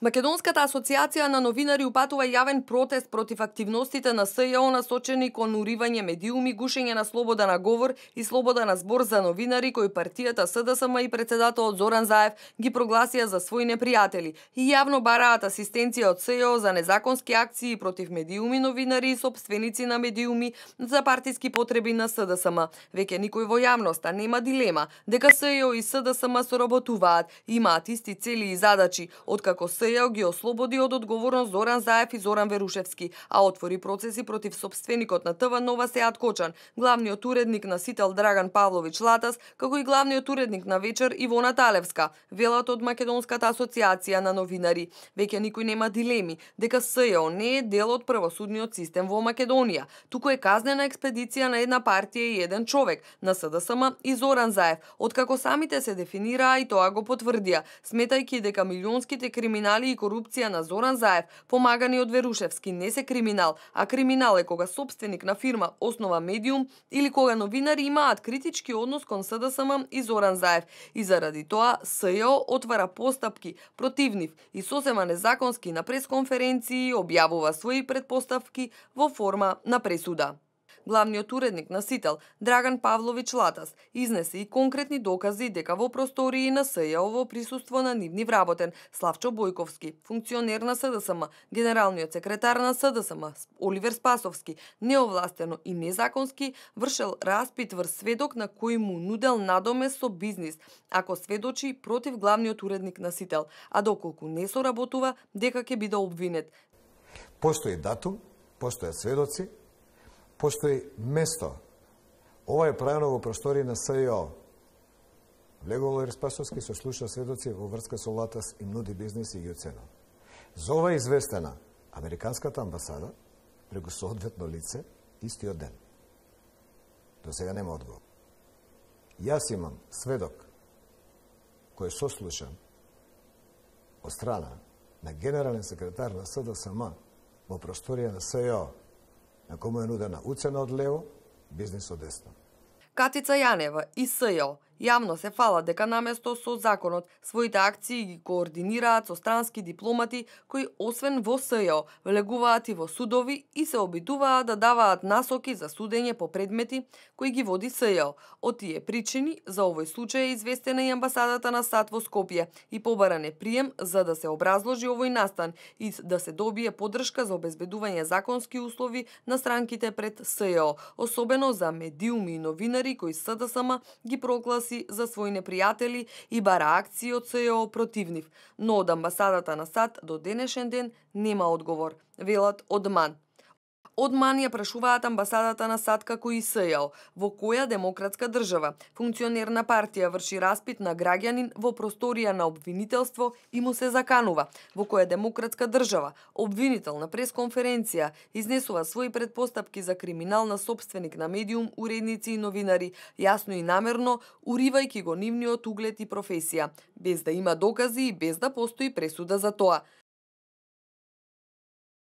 Македонската асоциација на новинари упатува јавен протест против активностите на СЈО насочени кон уривање медиуми, гушење на слобода на говор и слобода на збор за новинари кои партијата СДСМ и председателот Зоран Заев ги прогласија за своји непријатели и јавно бараат асистенција од СЈО за незаконски акции против медиуми, новинари и сопственици на медиуми за партиски потреби на СДСМ. Веќе никој во јавноста нема дилема дека СЈО и СДСМ соработуваат, имаат исти цели и задачи, откако СЈО ги ослободи од одговорност Зоран Заев и Зоран Верушевски, а отвори процеси против сопственикот на ТВ Нова Сеат Кочан, главниот уредник на Сител Драган Павлович Латас, како и главниот уредник на Вечер Ивона Талевска, велат од Македонската асоциација на новинари. Веќе никој нема дилеми дека СЈО не е дел од правосудниот систем во Македонија, туку е казнена експедиција на една партија и еден човек, на СДСМ и Зоран Заев, откако самите се дефинираа и тоа го потврдија, сметајќи дека милионските криминали и корупција на Зоран Заев, помагани од Верушевски, не се криминал, а криминал е кога собственик на фирма основа медиум или кога новинари имаат критички однос кон СДСМ и Зоран Заев. И заради тоа СЈО отвара постапки против нив и сосема незаконски на пресконференции објавува своји предпоставки во форма на пресуда. Главниот уредник на Сител, Драган Павлович Латас, изнесе и конкретни докази дека во простории на СЈО во присуство на нивни вработен Славчо Бојковски, функционер на СДСМ, генералниот секретар на СДСМ, Оливер Спасовски, неовластено и незаконски вршел распит врз сведок на кој му нудел надомес со бизнис, ако сведочи против главниот уредник на Сител, а доколку не соработува, дека ќе биде обвинет. Постои датум, постојат сведоци, постои место. Ова е правено во простори на СЈО. Влегол Оливер Спасовски со слуша сведоци во врска со Латас и нуди бизнис и ги оценува. За ова е известена Американската амбасада преку соодветно лице истиот ден. До сега нема одговор. Јас имам сведок кој е сослушан од страна на генерален секретар на СДСМ во просторија на СЈО, на кому е нудена уцена од лево, бизнес од десно. Катица Јанева и СЈО јавно се фала дека наместо со законот своите акции ги координираат со странски дипломати кои освен во СЈО влегуваат и во судови и се обидуваат да даваат насоки за судење по предмети кои ги води СЈО. Од тие причини за овој случај е известена и амбасадата на САД во Скопје и побаран е прием за да се образложи овој настан и да се добие поддршка за обезбедување законски услови на странките пред СЈО, особено за медиуми и новинари кои СДСМ ги прогласи за своји непријатели и бара акции од СЈО против нив, но од амбасадата на САД до денешен ден нема одговор, велат од МАН. Од МАН ја прашуваат амбасадата на САД како и СЈО, во која демократска држава функционер на партија врши распит на граѓанин во просторија на обвинителство и му се заканува, во која демократска држава обвинител на пресконференција изнесува своји предпоставки за криминал на собственик на медиум, уредници и новинари, јасно и намерно уривајќи го нивниот углед и професија, без да има докази и без да постои пресуда за тоа.